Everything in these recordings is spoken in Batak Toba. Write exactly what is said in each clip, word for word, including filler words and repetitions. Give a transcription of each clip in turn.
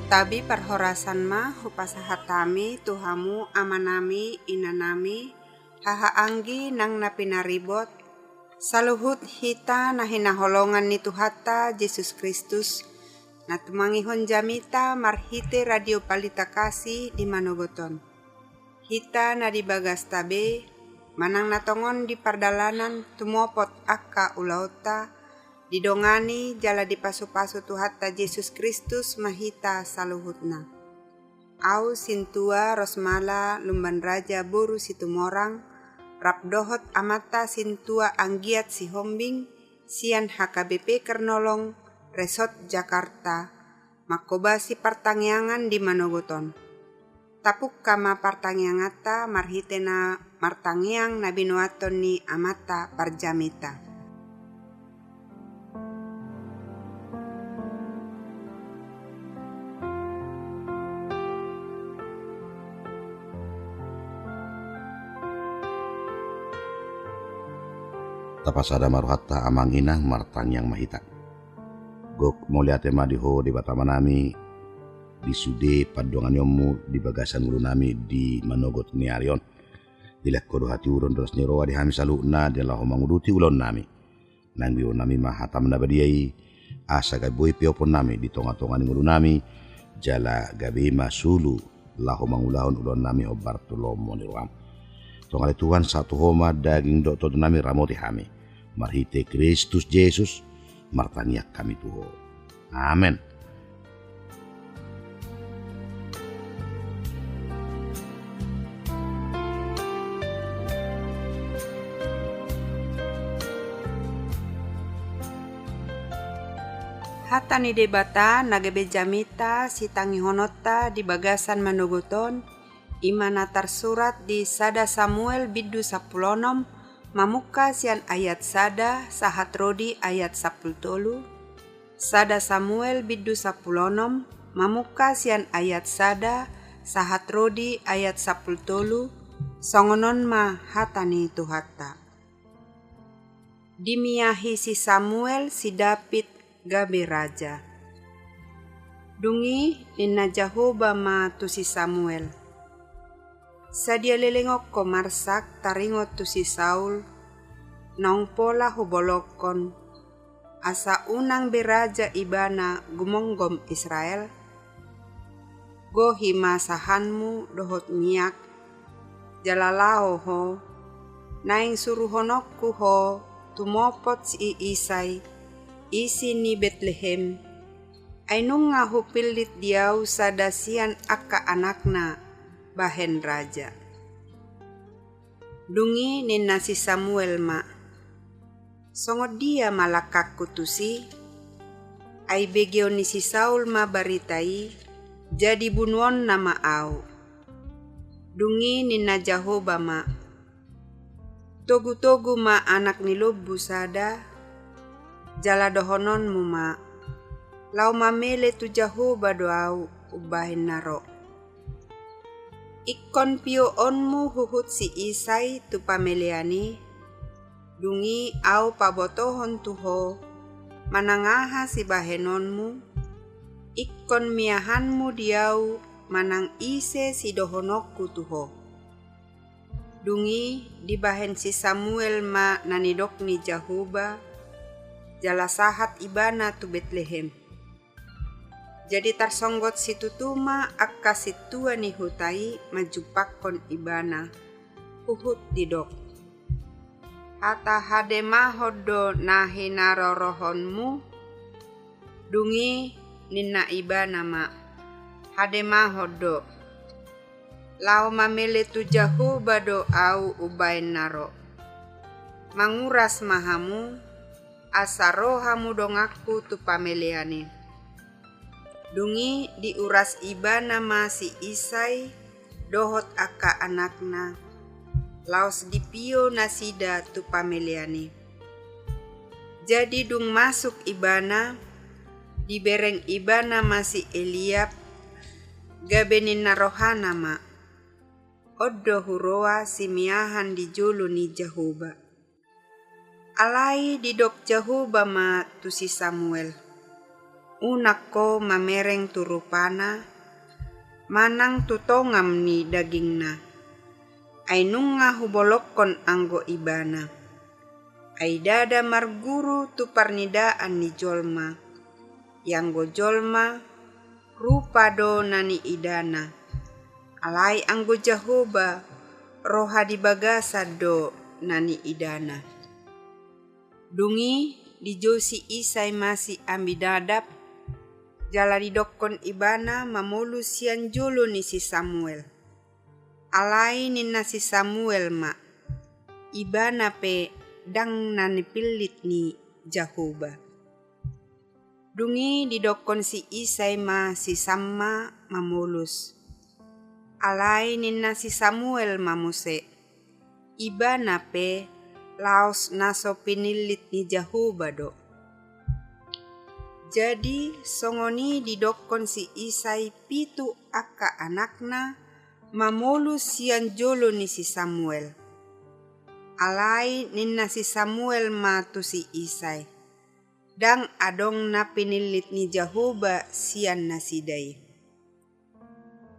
Tabi parhorasan ma hupasahat hami tu hamu amanami, inanami, hahaanggi nang na pinaribot, saluhut hita na hinaholongan ni Tuhanta Jesus Kristus, na tumangihon jamita marhite Radio Pelita Kasih di manogot on. Hita na di bagasta be, manang na tongon di pardalanan tumopot angka ulaonta, didongani jala dipasupasu Tuhanta Jesus Kristus ma hita saluhutna. Au Sintua Rosmala Lumban Raja boru Situmorang, rap dohot amanta Sintua Anggiat Sihombing, sian H K B P Kernolong, Resort Jakarta, manghobasi partangiangan di manogot on. Tapungka ma partangianganta marhite na martangiang na binoathon ni amanta parjamita. Tapasada ma rohanta amang inang, martangiang ma hita. Gok mauliate ma di Ho Debata Amanami, di sude pandonganionmu di bagasan ngolunami di manogot ni ari on. Dilehon Ho do hatiuron dohot las ni roha di hami saluhutna di na laho manguduti ulaonnami. Naeng binahenonami ma hatam na badia i, asa gabe boi pe oponnami di tongatonga ni ngolunami, jala gabe i ma sulu laho mangulahon ulaonnami hombar tu lomo ni roham. Tong ale Tuhan, sahat tu Ho ma daging dohot tondonami, ramoti hami. Marhite Kristus Jesus, martangiang hami tu Ho. Amen. Hata ni Debata na gabe jamita sitangihononta di bagasan manogot on, i ma na tarsurat di sada Samuel bindu sampulu onom, mamungka sian ayat sada sahat ro di ayat sampulu tolu. Sada Samuel bindu sampulu onom, mamungka sian ayat sada sahat ro di ayat sampulu tolu. Songon on ma hata ni Tuhanta. Dimiahi si Samuel si David gabe raja. Dung i ninna Jahowa ma tu si Samuel: Sadia leleng on ho marsak taringot tu si Saul, naung pola hubolongkon, asa unang be raja ibana gumomgom Israel? Gohi ma sahanmu dohot miak, jala laho ho, naeng suruhononku ho tumopot si Isai, isi ni Betlehem, ai nunga hupillit di ahu sada sian angka anakna bahen raja. Dung i ninna si Samuel ma: Songon dia ma langkangku tusi? Ai begeon ni si Saul ma barita i, jadi bunuonna ma ahu. Dung i ninna Jahowa ma: Togutogu ma anak ni lombu sada, jala dohononmu ma: Laho mamele tu Jahowa do ahu umbahen na ro. Ingkon pioonmu huhut si Isai tu pamelean i, dung i ahu pabotohon tu ho manang aha sibahenonmu, ingkon miahanmu di ahu manang ise sidohononku tu ho. Dung i dibahen si Samuel ma na nidok ni Jahowa, jala sahat ibana tu Betlehem. Jadi tarsonggot situtu ma angka sintua ni huta i manjumpangkon ibana, huhut didok: Hata hademahon do na hinarorohonmu? Dung i ninna ibana ma: Hademahon do. Laho mamele tu Jahowa do ahu umbahen na ro. Manguras ma hamu, asa ro hamu donganku tu pamelean i. Dung i diuras ibana ma si Isai dohot angka anakna, laos dipio nasida tu pamelean i. Jadi dung masuk ibana, dibereng ibana ma si Eliab, gabe ninna rohana ma: On do huroa simiahan di jolo ni Jahoba. Alai didok Jahoba ma tu si Samuel: Unang ho mamereng tu rupana, manang tu tongam ni dagingna. Ai nunga hubolongkon anggo ibana. Ai ndada marguru tu parnidaan ni jolma. Ianggo jolma, rupa do na niidana. Alai anggo Jahoba, roha di bagasan do na niidana. Dung i dijou si Isai ma si Aminadab, jala didokkon ibana mamolus sian jolo ni si Samuel. Alai ninna si Samuel ma: Ibana pe ndang na nipillit ni Jahoba. Dung i didokkon si Isai ma si Samma mamolus. Alai ninna si Samuel ma muse: Ibana pe laos na so pinillit ni Jahoba do. Jadi songon i didokkon si Isai pitu angka anakna mamolus sian jolo ni si Samuel. Alai ninna si Samuel ma tu si Isai: Ndang adong na pinillit ni Jahoba sian nasida i.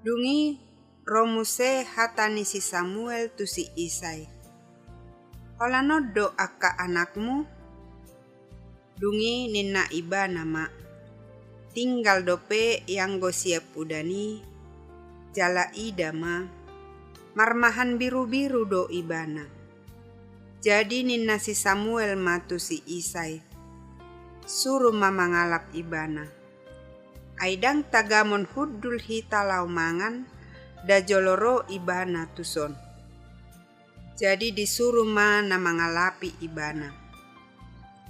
Dung i ro muse hata ni si Samuel tu si Isai: Holan on do angka anakmu? Dung i ninna ibana ma: Tinggal dope ianggo siampudan i, jala ida ma, marmahan birubiru do ibana. Jadi ninna si Samuel ma tu si Isai: Suru ma mangalap ibana. Ai ndang tagamon hundul hita laho mangan, nda jolo ro ibana tuson. Jadi disuru ma na mangalapi ibana.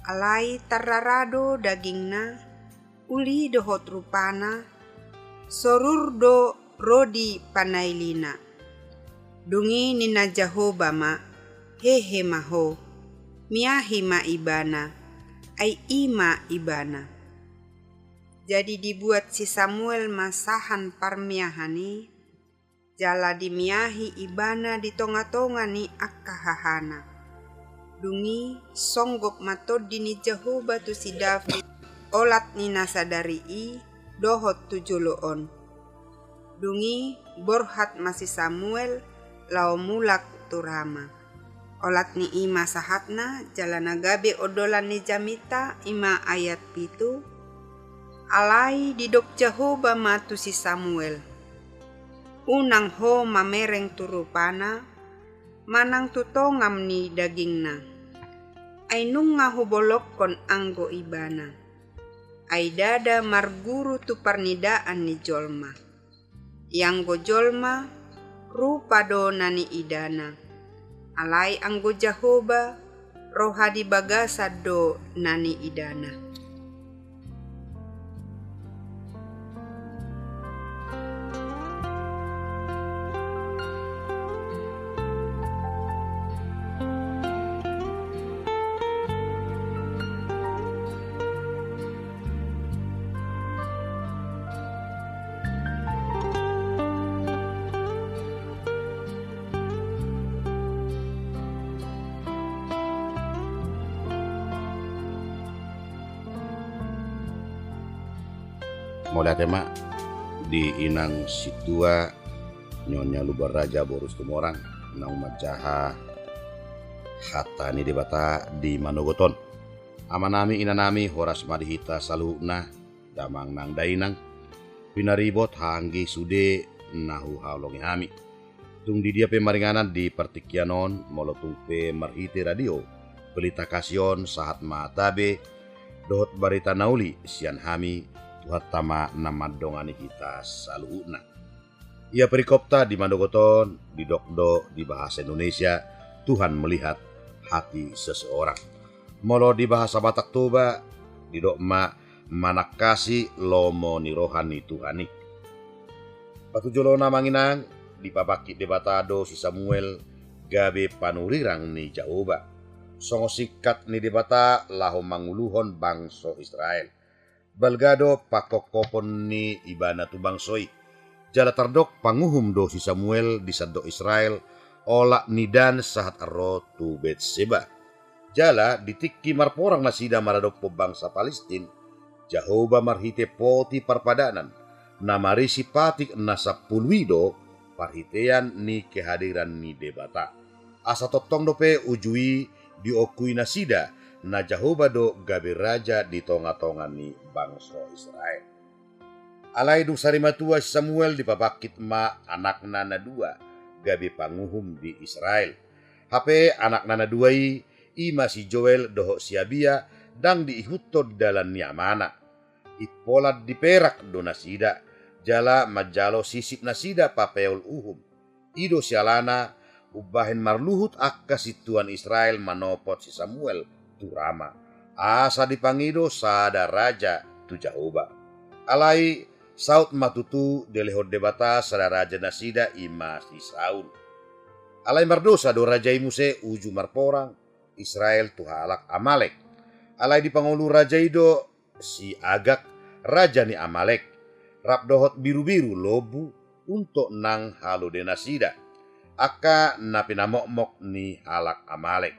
Alai tarrara do dagingna, uli dohot rupana, sorur do ro di panailina. Dung i ninna Jahoba ma: Hehe ma ho, miahi ma ibana, ai i ma ibana. Jadi dibuat si Samuel ma sahan parmiahan i, jala dimiahi ibana di tongatonga ni angka hahana. Dung i songgop ma tondi ni Jahoba tu si David, olat ni na sadari i dohot tu jolo on. Dung i borhat ma si Samuel laho mulak tu Rama. Olat ni i ma sahatna, jala na gabe ondolan ni jaminta, i ma ayat pitu. Alai didok Jahoba ma tu si Samuel: Unang ho mamereng tu rupana, manang tu tongam ni dagingna. Ai nunga hubolongkon anggo ibana. Ai ndada marguru tu parnidaan ni jolma. Ianggo jolma, rupa do na niidana. Alai anggo Jahoba, roha di bagasan do na niidana. Mauliate ma di inang sintua Nyonya Lumban Raja boru Situmorang naung manjaha hata ni Debata di manogot on. Amanami, inanami, horas ma di hita saluhutna, damang nang dainang, pinaribot haha anggi sude na huhaholongi hami. Tung di dia pe maringanan di partingkian on, molo tung pe marhite radio Pelita Kasih on, sahat ma tabe dohot barita na uli sian hami, Tuhanta ma na mandongani hita saluhutna. Ia perikopta di manogot on, didok do di bahasa Indonesia, Tuhan melihat hati seseorang. Molo di bahasa Batak Toba, didok ma, manangkasi lomo ni roha ni Tuhan i. Patujolona amang inang, dipabangkit Debata do si Samuel gabe panurirang ni Jahowa. Songon singkat ni Debata laho manguluhon bangso Israel. Balga do pangkophopon ni ibana tu bangso i. Jala tardok panguhum do si Samuel di sandok Israel, olat ni Dan sahat ro tu Betseba. Jala di tingki marporang nasida maradophon bangsa Palistin, Jahowa marhite poti parpadanan, na marisi patik na sampulu i do parhitean ni kehadiran ni Debata. Asa tongtong dope uju i diongkui nasida, na Jahowa do gabe raja di tongatonga ni bangso Israel. Alai dung sari matua si Samuel dipabangkit ma anakna na dua gabe panguhum di Israel. Hape anakna na dua i, i ma si Joel dohot si Abia, ndang diihuthon dalan ni amana. Impolan diperak do nasida, jala manjalo sisip nasida papeol uhum. I do sialana umbahen marluhut angka sintuan Israel manopot si Samuel tu Rama, asa dipangido sada raja tu Jahowa. Alai saut ma tutu dilehon Debata sada raja nasida, i ma si Saul. Alai mardosa do raja i muse uju marporang Israel tu halak Amalek. Alai dipangolu raja i do si Agag, raja ni Amalek, rap dohot birubiru lombu, untok nang halode nasida, angka na pinamokmok ni halak Amalek.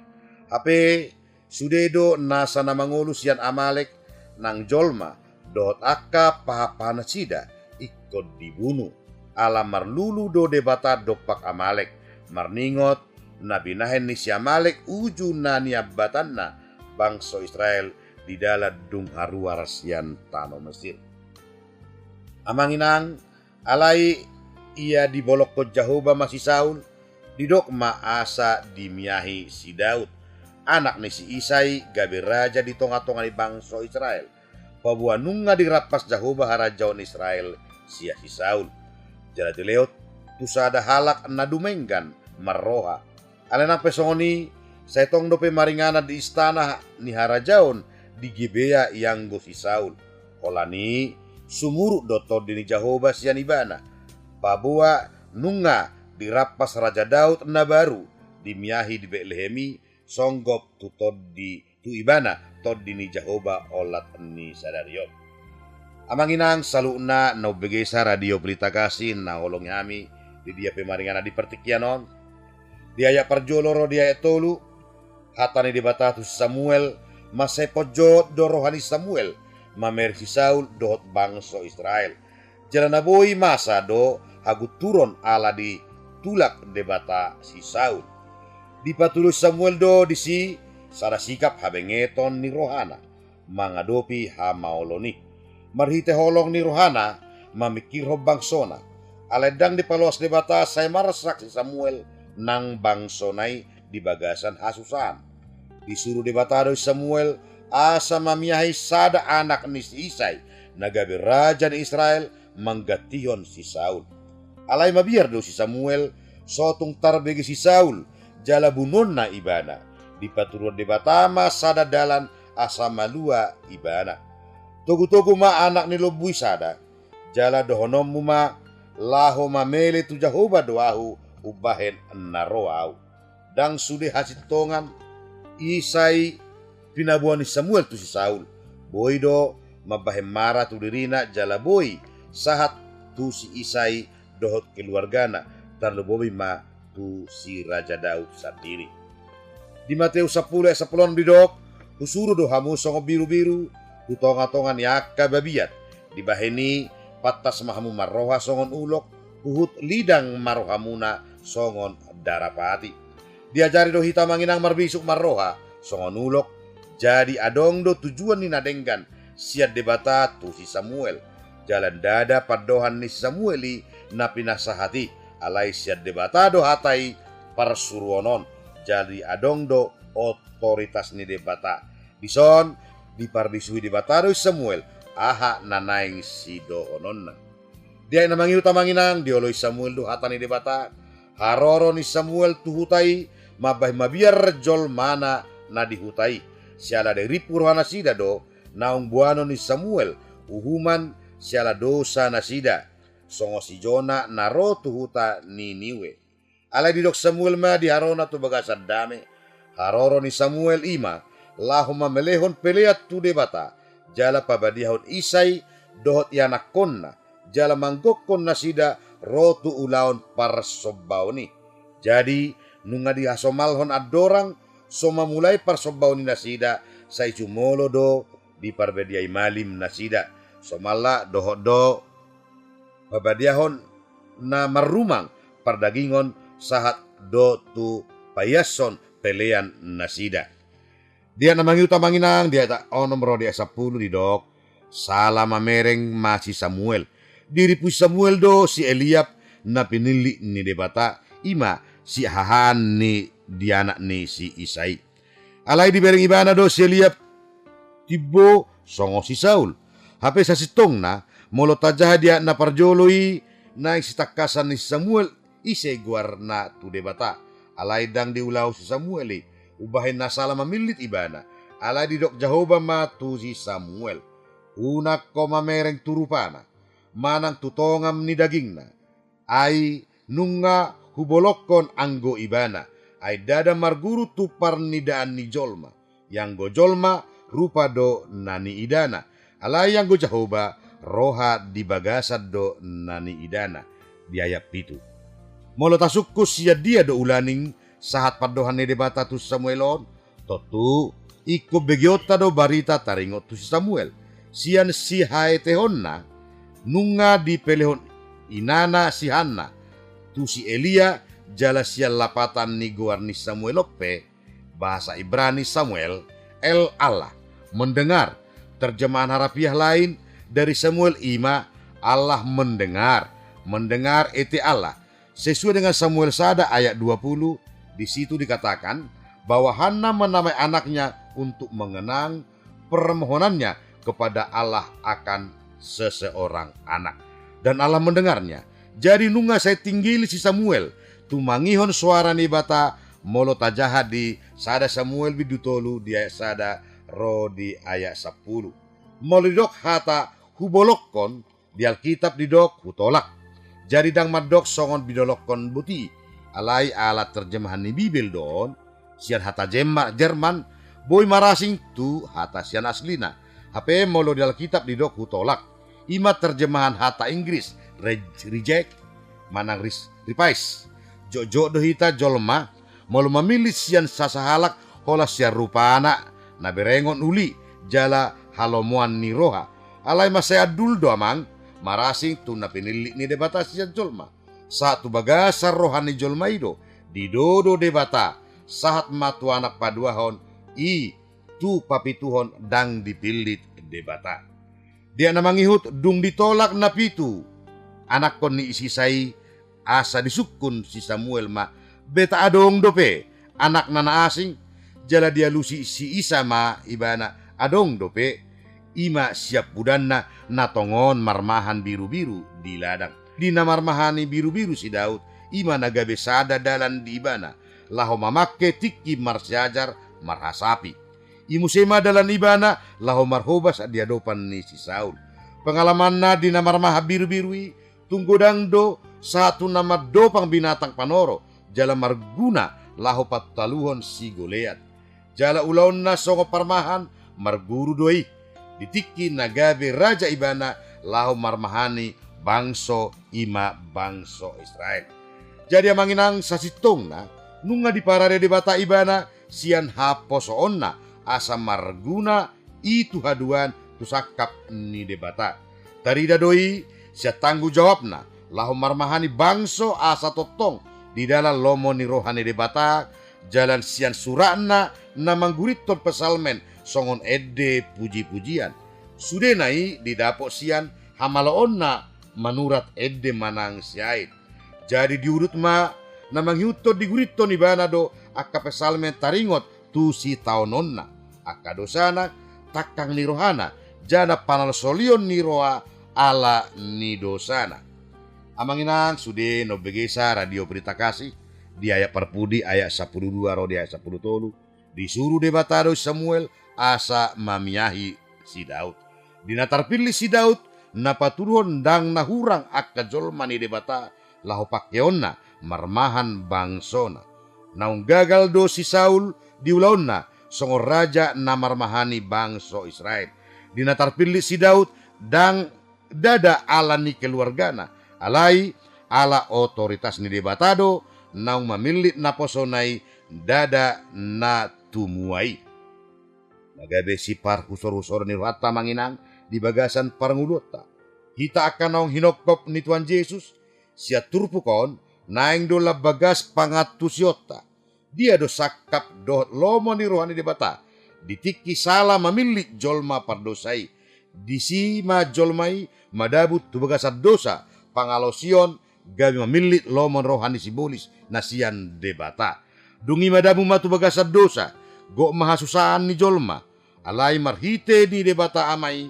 Hape sude do nasa na mangolu sian Amalek nang jolma dohot angka pahanpahan nasida ingkon dibunu, ala marlulu do Debata dompak Amalek, marningot na binahen ni si Amalek uju na niambatanna bangso Israel di dalan dung haruar sian tano Mesir. Amang inang, alai ia dibolongkon Jahowa ma si Saul, didok ma asa dimiahi si Daud, anak ni si Isai, gabe raja di tongatonga ni bangso Israel. Paboa nunga dirampas Jahowa harajaon Israel sian si Saul. Jala dilehon tu sada halak na dumenggan marroha. Alai nang pe songon i, sai tong dope maringanan di istana ni harajaon di Gibea ianggo si Saul. Holan i sumurut do Tondi ni Jahowa sian ibana. Paboa nunga dirampas Raja Daud na baru, dimiahi di Betlehem i, songgop tu tondi, tu ibana Tondi ni Jahowa olat ni sadari on. Amang inang saluhutna na umbegesa Radio Pelita Kasih na holongi hami, di dia pe maringanan di partingkian on, di ayat parjolo ro di ayat tolu, hata ni Debata tu si Samuel, mansai ponjot do roha ni Samuel mamereng si Saul dohot bangso Israel. Jala na boi masa do hagunturon ala ditulak Debata si Saul. Dipatuduhon Samuel do disi sada sikap habengeton ni rohana mangadopi hamaolon i. Marhite holong ni rohana mamingkirhon bangsona. Alai ndang dipaloas Debata sai marsak si Samuel nang bangsona i di bagasan hasusaan. Disuru Debata do si Samuel asa mamiahi sada anak ni si Isai na gabe raja ni Israel manggantihon si Saul. Alai mabiar do si Samuel, so tung tarbege si Saul, jala bunuonna ibana. Dipatuduhon Debata ma sada dalan asa malua ibana. Togutogu ma anak ni lombu i sada, jala dohononmu ma laho mamele tu Jahowa do ahu umbahen na ro ahu. Ndang sude hasintongan i sai pinaboa ni Samuel tu si Saul. Boi do mambahen mara tu dirina jala boi sahat tu si Isai dohot keluargana, tarlumobi ma tu si Raja Daud sandiri. Di Mateus sampulu ayat sampulu onom didok, husuru do hamu songon birubiru tu tongatonga ni angka babiat. Dibahen i, pantas ma hamu marroha songon ulok, huhut lidang ma rohamuna songon darapati. Diajari do hita amang inang marbisuk marroha songon ulok. Jadi adong do tujuan ni na denggan sian Debata tu si Samuel. Jala ndada pandohan ni si Samuel i na pinasahat i, alai sian Debata do hata i parsuruon on. Jadi adong do otoritas ni Debata. Dison diparbisuhi Debata do si Samuel aha na naeng sidohononna. Di ayat na mangihut amang inang, dioloi Samuel do hata ni Debata. Haroro ni Samuel tu huta i mambahen mabiar jolmana na di huta i. Siala dirimpu rohanasida do naung boanon ni Samuel uhuman siala dosa nasida, songon si Jona na ro tu huta Niniwe. Alai didok Samuel ma di harona tu bagasan dame. Haroro ni Samuel i ma laho mamelehon pelean tu Debata, jala pabadiahon Isai dohot ianakkonna, jala manggokhon nasida ro tu ulaon parsombaon i. Jadi, nunga dihasomalhon andorang so mamulai parsombaon i nasida, sai jumolo do diparbadiai malim nasida. Somalna dohot do pabadiahon na marrumang pardagingon sahat do tu paiashon pelean nasida. Di ayat na mangihut, Amang Inang, di ayat onom ro di ayat sampulu didok, sala mamereng ma si Samuel. Diripu si Samuel do si Eliab na pinillit ni Debata, i ma sihahaan ni dianak ni si Isai. Alai dibereng ibana do si Eliab timbo songon si Saul. Hape sasintongna, molo tajaha di ayat na parjolo i, naeng sitangkasan ni si Samuel ise goarna tu Debata. Alai ndang diulahon si Samuel i, umbahen na sala mamillit ibana. Alai didok Jahowa ma tu si Samuel, unang ho mamereng tu rupana, manang tu tongam ni dagingna. Ai nunga hubolongkon anggo ibana, ai ndada marguru tu parnidaan ni jolma. Ianggo jolma, rupa do na niidana. Alai ianggo Jahowa, roha di bagasan do na niidana. Di ayat pitu. Molo tasungkun sian dia do ulaning sahat pandohan ni Debata tu Samuel on, tontu ingkon begeonta do barita taringot tu si Samuel. Sian sihaetehonna, nunga dipelehon inana si Hanna tu si Elia, jala sian lapatan ni goar ni Samuel on pe, bahasa Ibrani Samuel, El Allah, mendengar. Terjemahan harafiah lain dari Samuel i ma, Allah mendengar, mendengar ete Allah. Sesuai dengan Samuel sada ayat dua puluh, di situ dikatakan bahwa Hanna menamai anaknya untuk mengenang permohonannya kepada Allah akan seseorang anak. Dan Allah mendengarnya. Jadi nunga sai tinggil si Samuel tumangihon soara ni Debata, molo tajaha di sada Samuel bindu tolu di ayat sada ro di ayat sampulu. Molo didok hata hubolongkon, di Alkitab didok hutolak. Jadi ndang mandok songon bidolongkon boti. Alai ala terjemahan ni Bibel do on, sian hata Jema-, Jerman, boi marasing tu hata sian aslina. Hape molo di Alkitab didok hutolak, i ma terjemahan hata Inggris, re-, reject, manang ris-, repise. Jotjot do hita jolma, molo mamillit sian sasahalak holan sian rupana, na berengon uli, jala halomoan ni roha. Alai mansai andul do, Amang, marasing tu na pinillit ni Debata sian jolma. Sahat tu bagasan roha ni jolma i do, didodo Debata, sahat ma tu anak paduahon i, tu papituhon ndang dipillit Debata. Di ayat na mangihut, dung ditolak na pitu anakkon ni si Isai, asa disungkun si Samuel ma, beta adong dope anakna na asing? Jala dialusi si Isai ma ibana, adong dope. I ma siampudanna na tongon marmahan birubiru di ladang. Di na marmahani birubiru si Daud, i ma na gabe sada dalan di ibana, laho mamangke tingki marsiajar marhasapi. I muse ma dalan ibana laho marhobas di adopan ni si Saul. Pengalamanna di na marmahan birubiru i, tung godang do sahat tu na mandopang binatang panoro, jala marguna laho pataluhon si Goleat. Jala ulaonna songon parmahan, marguru do i. Di tingki na gabe raja ibana laho marmahani bangso, i ma bangso Israel. Jadi, Amang Inang, sasintongna, nunga diparade Debata ibana sian haposoonna, asa marguna i tu haduan tu sangkap ni Debata. Tarida do i sian tanggung jawabna laho marmahani bangso asa tongtong di dalan lomo ni roha ni Debata, jala sian suratna na manggurithon psalmen songon ende pujipujian. Sudena i didapot sian hamaloonna manurat ende manang siain. Jadi diudut ma na mangihuthon, digurithon ibana do angka psalmen taringot tu sitaononna, angka dosana, tangkang ni rohana, jala panalsolion ni roha ala ni dosana. Amang Inang, sude na umbegesa Radio Berita Kasih, di ayat parpudi, ayat sampulu dua ro di ayat sampulu tolu, disuru Debata do Samuel asa mamiahi si Daud. Di na tarpillit si Daud, na patuduhon ndang na hurang angka jolma ni Debata laho pangkeonna marmahan bangsona. Naung gagal do si Saul di ulaonna songon raja na marmahani bangso Israel. Di na tarpillit si Daud, ndang ndada ala ni keluargana, alai ala otoritas ni Debata do naung mamillit naposona i ndada na tumua i. Na gabe siparhusor-husoron ni rohanta, amang inang, di bagasan parngoluonta. Hita angka naung hinongkop ni Tuhan Jesus, sian turpuk on naeng do lam bagas pangantusionta. Dia do sangkap dohot lomo ni roha ni Debata di tingki sala mamillit jolma pardosa i? Disi ma jolma i madabu tu bagasan dosa, pangalaosion, gabe mamillit lomo ni roha ni sibolis na sian Debata. Dung i madabu ma tu bagasan dosa, gok ma hasusaan ni jolma. Alai marhite ni Debata Ama i,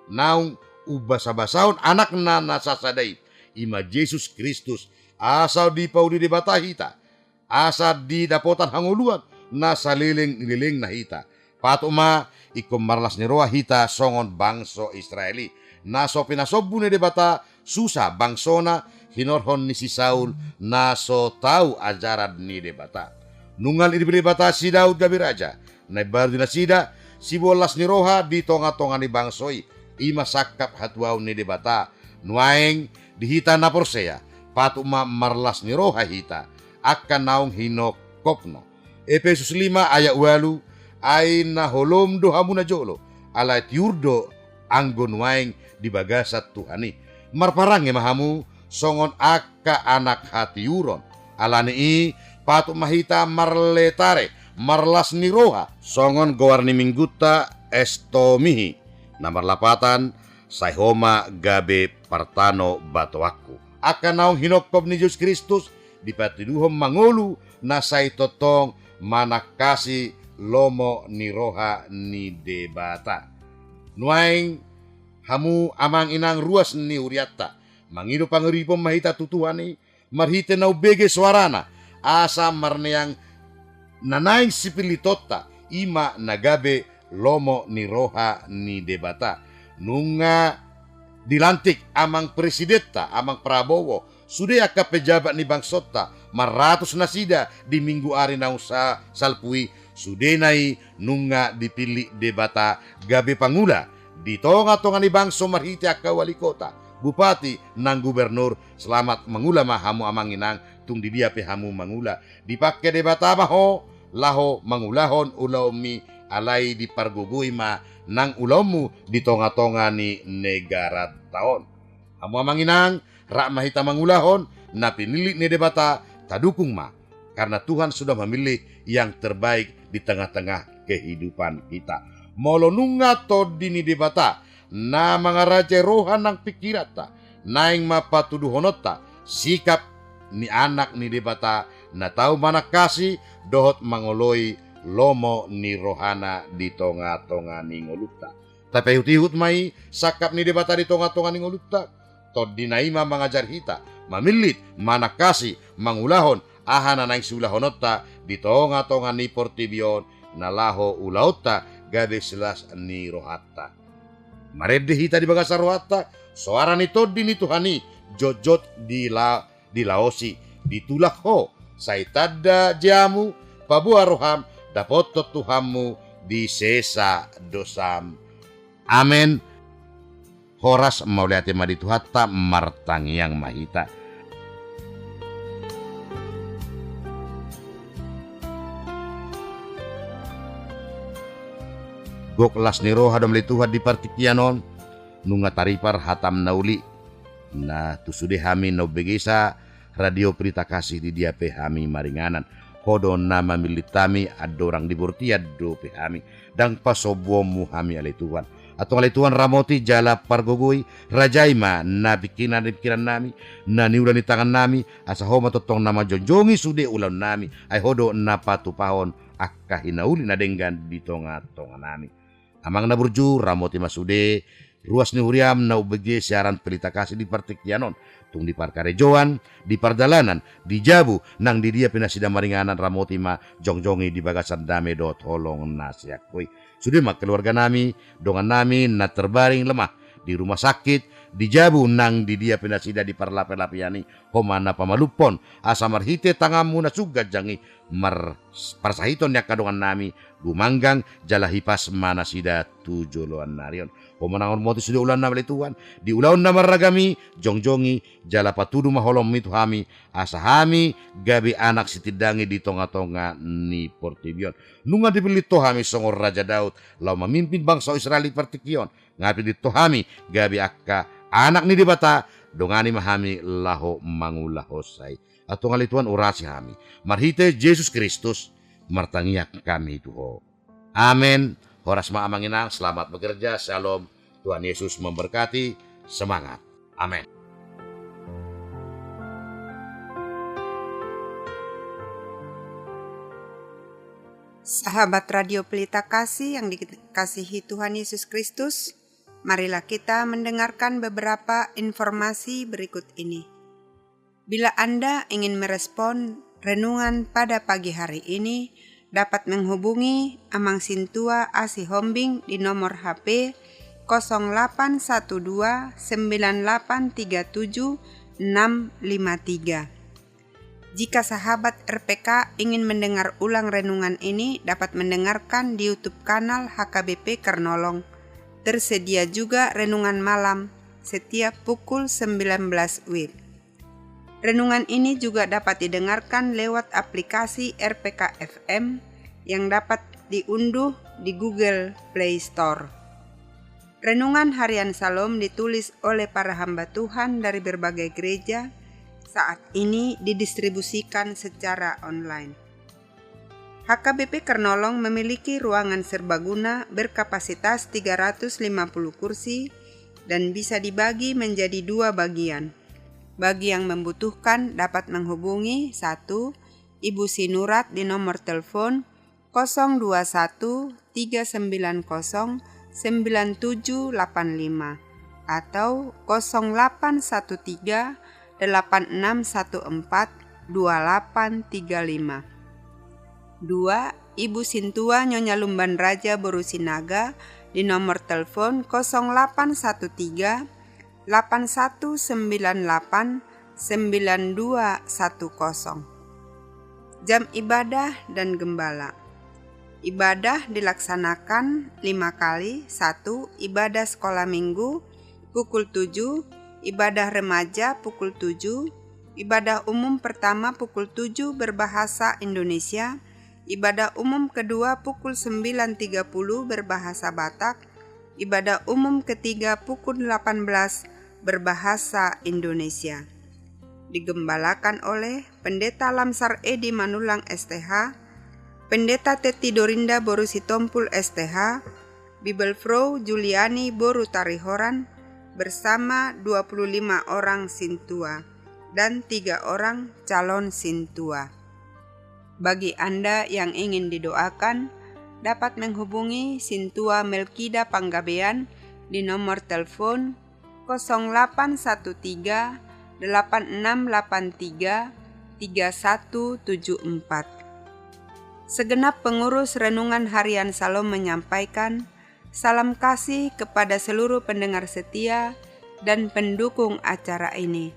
naung umbasa-basahon Anakna na sasada i, i ma Jesus Kristus, asa dipauli Debata hita, asa didapotan hangoluan na saleleng ni lelengna hita. Patut ma ingkon marlas ni roha hita songon bangso Israel i, na so pinasombu ni Debata susa bangsona hinorhon ni si Saul na so tau ajaran ni Debata. Nunga dipillit Debata si Daud gabe raja, na imbaru di nasida siboan las ni roha di tonga-tonga ni bangso i, i ma sangkap hatuaon ni Debata. Nuaeng di hita na porsea, patut ma marlas ni roha hita, angka naung hinongkopna. Epesus lima ayat ualu, ai na holom do hamu najolo, alai tiur do anggo nuaeng di bagasan Tuhan i. Marparange ma hamu songon angka anak hatiuron. Ala ni i, patut ma hita marletare, marlas ni roha, songon goar ni minggunta Estomihi, na marlapatan, sai Ho ma gabe partano batoanku. Angka naung hinongkop ni Jesus Kristus, dipatuduhon mangolu na sai tongtong manangkasi lomo ni roha ni Debata. Nuaeng hamu amang inang ruas ni hurianta, mangido panguripon ma hita tu Tuhan i, marhite na umbege soarana, asa marneang na naeng sipillitonta, i ma na gabe lomo ni roha ni Debata. Nunga dilantik amang presidenta, amang Prabowo, sude angka pejabat ni bangsonta, marratus nasida di minggu ari naung sa-, salpu i, sudena i nunga dipillit Debata gabe pangula di tonga-tonga ni bangso marhite angka wali kota, bupati, nang gubernur. Selamat mangula ma hamu amang inang, tung di dia pe hamu mangula. Dipangke Debata ma ho laho mangulahon ulaonmi, alai dipargogoi ma nang ulaonmu di tonga-tonga ni negaranta on. Hamu amang inang, rap ma hita mangulahon na pinillit ni Debata, tadukung ma. Karena Tuhan sudah memilih yang terbaik di tengah-tengah kehidupan kita. Molo nunga Tondi ni Debata na mangarajai roha nang pingkiranta, naeng ma patuduhononta sikap ni Anak ni Debata na tau manangkasi dohot mangoloi lomo ni rohana di tonga-tonga ni ngolunta. Tapaihut-ihut ma i sangkap ni Debata di tonga-tonga ni ngolunta. Tondina i ma mangajari hita mamillit, manangkasi, mangulahon aha na naeng siulahononta di tonga-tonga ni portibi on, na laho ulaonta gabe silas ni rohanta. Marende hita di bagasan rohanta soara ni Tondi ni Tuhan i, jotjot dila-, dilaosi, ditulak ho, sai tanda jeamu, paboa roham, dapothon Tuhanmu, disesa dosam. Amen. Horas, mauliate ma di Tuhanta, martangiang ma hita. Gok las ni roha do ale Tuhan di partingkian on, nunga taripar hatam na uli, na tu sude hami na umbegesa Radio Pelita Kasih di dia pe hami maringanan. Ho do na mamillit hami, andorang di bortian dope hami. Ndang pasombuonmu hami ale Tuhan. Antong ale Tuhan, ramoti jala pargogoi, rajai ma na pingkiran, pingkirannami, na niula ni tangannami, asa Ho ma tongtong na manjongjongi sude ulaonnami, ai Ho do na patupahon angka hinauli na denggan di tonga-tonganami. Amang na burju, ramoti ma sude ruas ni huriam na umbege siaran Pelita Kasih di partingkian on, tung di parkarejoan, di pardalanan, di jabu, nang di dia pe nasida maringanan, ramoti ma, jongjongi di bagasan dame dohot holong na sian Ho i. Sude ma keluarga nami, dongan nami na terbaring lemah di rumah sakit, di jabu nang di dia pe nasida di parlape-lapean i, Ho ma na pamalumhon, asa marhite tanganmu na sun ganjang i, mar-, parsahiton ni angka dongan nami, gumanggang jala hipas ma nasida tu joloan ni ari on. Ho ma na mamormoti sude ulaon na male Tuhan, di ulaon na marragam i, jongjongi, jala patudu ma holongmi tu hami, asa hami gabe anak sitindangi di tonga-tonga ni portibi on. Nunga dipillit Ho hami songon Raja Daud, laho mamimpin bangso Israel di partingkian on. Nunga dipillit Ho hami gabe angka anak ni Debata, dongani ma hami laho mangulahon sai. Antong ale Tuhan, urasi hami. Marhite Jesus Kristus, martangiang hami tu Ho. Amen. Horas ma amang inang, selamat bekerja. Shalom. Tuhan Yesus memberkati. Semangat. Amen. Sahabat Radio Pelita Kasih yang dikasihi Tuhan Yesus Kristus, marilah kita mendengarkan beberapa informasi berikut ini. Bila Anda ingin merespon renungan pada pagi hari ini, dapat menghubungi Amang Sintua A. Sihombing di nomor H P kosong delapan satu dua sembilan delapan tiga tujuh enam lima tiga. Jika sahabat R P K ingin mendengar ulang renungan ini, dapat mendengarkan di YouTube kanal H K B P Kernolong. Tersedia juga renungan malam setiap pukul sembilan belas W I B. Renungan ini juga dapat didengarkan lewat aplikasi R P K F M yang dapat diunduh di Google Play Store. Renungan Harian Shalom ditulis oleh para hamba Tuhan dari berbagai gereja, saat ini didistribusikan secara online. H K B P Kernolong memiliki ruangan serbaguna berkapasitas tiga ratus lima puluh kursi dan bisa dibagi menjadi dua bagian. Bagi yang membutuhkan dapat menghubungi, satu, Ibu Sinurat di nomor telepon kosong dua satu tiga sembilan kosong sembilan tujuh delapan lima atau kosong delapan satu tiga delapan enam satu empat dua delapan tiga lima. Dua, Ibu Sintua Nyonya Lumban Raja Boru Sinaga di nomor telepon kosong delapan satu tiga delapan satu sembilan delapan sembilan dua satu kosong. Jam ibadah dan gembala. Ibadah dilaksanakan lima kali, satu, ibadah sekolah minggu pukul tujuh, ibadah remaja pukul tujuh, ibadah umum pertama pukul tujuh berbahasa Indonesia, ibadah umum kedua pukul sembilan tiga puluh berbahasa Batak, ibadah umum ketiga pukul delapan belas berbahasa Indonesia. Digembalakan oleh Pendeta Lamsar Edi Manulang S T H, Pendeta Teti Dorinda Boru Sitompul S T H, Bibelvrouw Juliani Boru Tarihoran bersama dua puluh lima orang sintua dan tiga orang calon sintua. Bagi Anda yang ingin didoakan, dapat menghubungi Sintua Melkida Panggabean di nomor telepon kosong delapan satu tiga delapan enam delapan tiga tiga satu tujuh empat. Segenap pengurus Renungan Harian Shalom menyampaikan salam kasih kepada seluruh pendengar setia dan pendukung acara ini,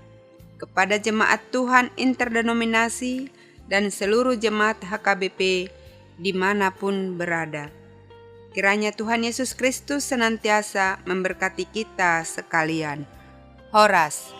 kepada jemaat Tuhan interdenominasi dan seluruh jemaat H K B P di mana pun berada. Kiranya Tuhan Yesus Kristus senantiasa memberkati kita sekalian. Horas.